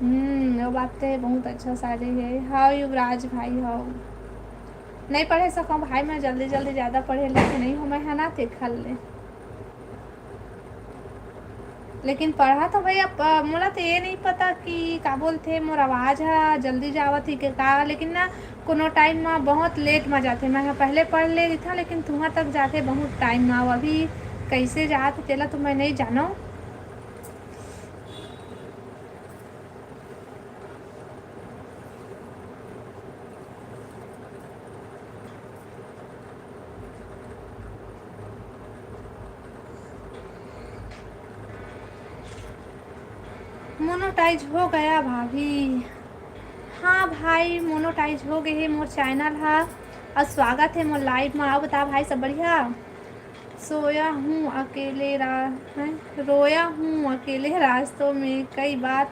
हम्म, वो बात तो है, बहुत अच्छा शायरी है। हाव युवराज भाई, हाव। नहीं पढ़े सको भाई, मैं जल्दी जल्दी ज़्यादा पढ़े लिखे नहीं हूँ मैं, है ना, तेखर ले। लेकिन पढ़ा तो भाई, अब, अ, मोला तो ये नहीं पता कि का बोलथे, मोर आवाज़ ह जल्दी जावत ही के का, लेकिन ना कोनो टाइम म बहुत लेट म जाथे। मैं ह पहले पढ़ ले रहिथंव, लेकिन तुंहर तक जाथे बहुत टाइम म। अब अभी कैसे जात हे, तेला तो मैं नहीं जानव। मोनोटाइज हो गया भाभी। हाँ भाई, मोनोटाइज हो गए हे मोर चैनल हा। अउ स्वागत है मोर लाइव में। अउ बता भाई, सब बढ़िया? सोया हूँ अकेले रा-, हैं? रोया हूँ अकेले रास्तों में कई बार,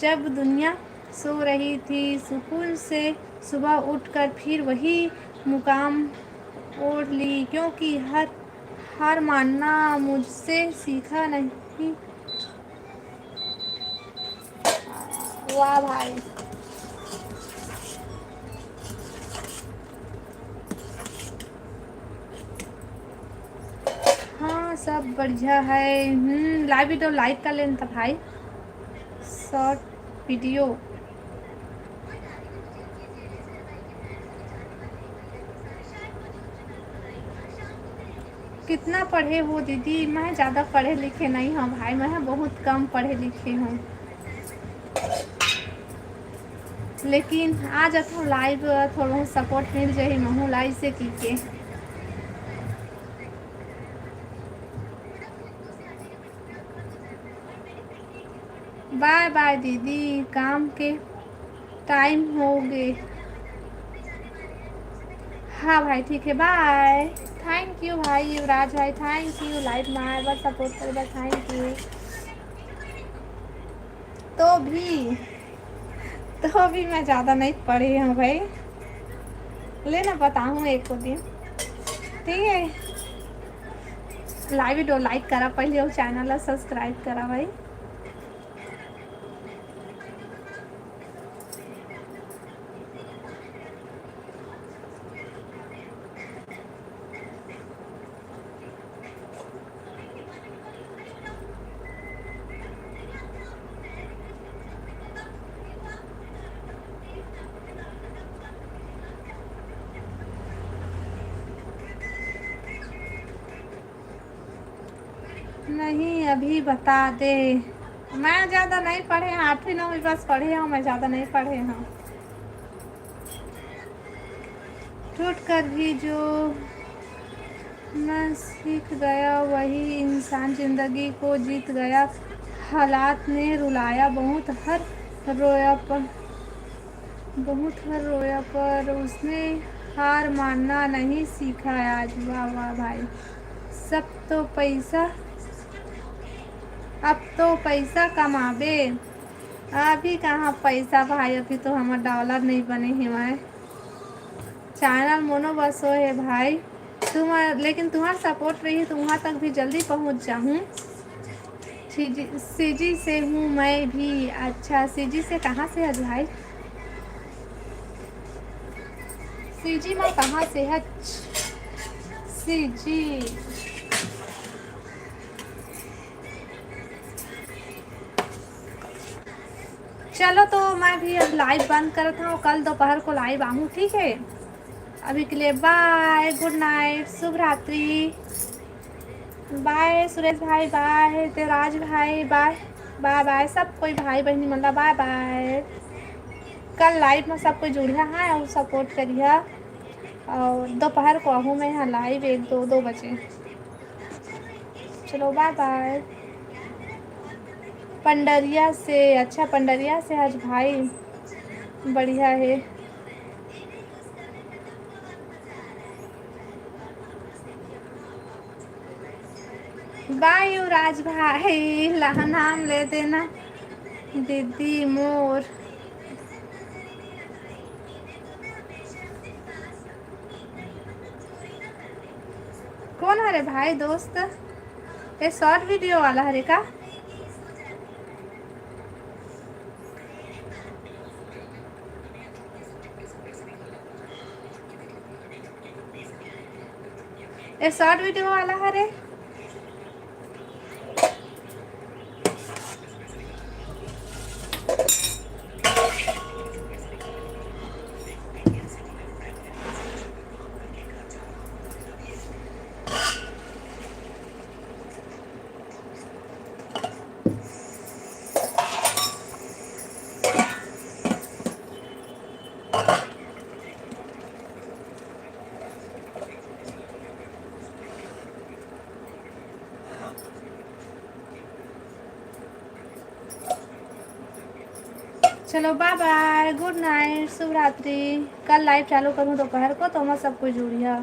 जब दुनिया सो रही थी सुकून से। सुबह उठकर फिर वही मुकाम ओढ़ ली, क्योंकि हर, हार मानना मुझसे सीखा नहीं। वाह भाई। हाँ, सब बढ़िया है। हम्म, लाइव वीडियो लाइक कर लेना था भाई, शॉर्ट वीडियो। कितना पढ़े हो दीदी? मैं ज़्यादा पढ़े लिखे नहीं हूँ भाई, मैं बहुत कम पढ़े लिखे हूँ, लेकिन आ जाता हूँ लाइव, थोड़ा बहुत सपोर्ट मिल जाही महू लाइव से की के। बाय बाय दीदी, काम के टाइम हो गे। हाँ भाई, ठीक है, बाय। थैंक यू भाई युवराज भाई, थैंक यू लाइव में आए बर, सपोर्ट करे बर, थैंक यू। तो भी, तो भी मैं ज़्यादा नहीं पढ़ी हूँ भाई, लेना बताऊँ एक को दिन, ठीक है। लाइव वीडियो लाइक करा पहले और चैनल ला सब्सक्राइब करा भाई। अभी बता दे। मैं ज़्यादा नहीं पढ़े हँव, आठवीं नौवीं बस पढ़े हँव, मैं ज़्यादा नहीं पढ़े हँव। टूट कर भी जो न सीख गया, वही इंसान जिंदगी को जीत गया। हालात ने रुलाया बहुत, हर रोया पर, बहुत हर रोया, पर उसने हार मानना नहीं सीखा आज। वाह, वाह भाई, सब तो पैसा, अब तो पैसा कमाबे। अभी कहाँ पैसा भाई, अभी तो हमर डॉलर नहीं बने हेवय। चैनल मोनो बसो हे भाई, तुम, लेकिन तुम्हार सपोर्ट रही तो वहाँ तक भी जल्दी पहुँच जाहूँ। सीजी, सीजी से हूँ मैं भी। अच्छा, सीजी से कहाँ से हच भाई? सीजी मैं कहाँ से हच? सीजी। चलो, तो मैं भी अब लाइव बंद करत हँव, कल दोपहर को लाइव आहूँ, ठीक है? अभी के लिए बाय, गुड नाइट, शुभ रात्रि। बाय सुरेश भाई, बाय देवराज भाई, बाय, बाय, बाय सब कोई भाई बहनी मन ला, बाय, बाय। कल लाइव में सब कोई जुड़िया है और सपोर्ट करिया, और दोपहर को आहूँ मैं यहाँ लाइव एक, दो, दो बजे। चलो, बाय, बाय। पंडरिया से, अच्छा, पंडरिया से आज भाई, बढ़िया है। बाय युवराज भाई, लहा नाम ले देना दीदी मोर। कौन हरे भाई दोस्त? ये शॉर्ट वीडियो वाला हरे का? ये शॉर्ट वीडियो वाला हरे। चलो, बाय बाय, गुड नाइट, शुभ रात्रि। कल लाइव चालू करूँ दोपहर को, तो मैं सब कुछ जुड़िया।